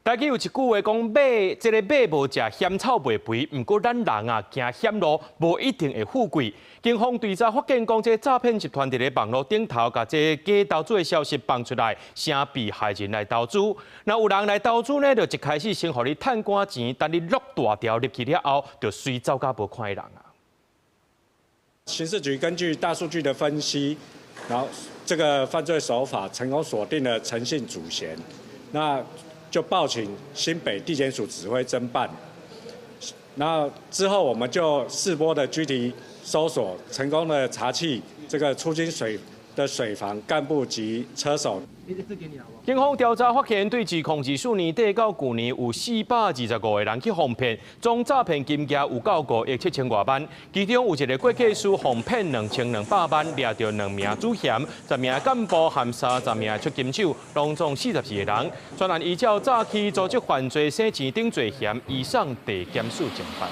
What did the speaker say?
台語有一句話講，馬這个馬無食險草袂肥，毋過咱人啊行險路，無一定會富貴。警方追查發現，講這詐騙集團佇咧網路頂頭，共這假投資的消息放出來，聲被害人來投資。若有人來投資呢，就一開始先予你趁寡錢，等你落大條入去了後，就隨走甲無看彼人啊。刑事局根據大數據的分析，然後這個犯罪手法成功鎖定了陳姓主嫌，那就報請新北地檢署指揮偵辦。那之後我們就四波的拘提搜索，成功的查緝這個出金水的水房幹部及車手。警方調查發現，對2024年底到舊年有425個人去予騙，總詐騙金額有夠5億7千外萬。其中有一个會計師予騙2200萬，掠著兩名主嫌、10名幹部和30名出金手，攏總42個人。全案依照詐欺、組織犯罪、洗錢等罪嫌，移送地檢署偵辦。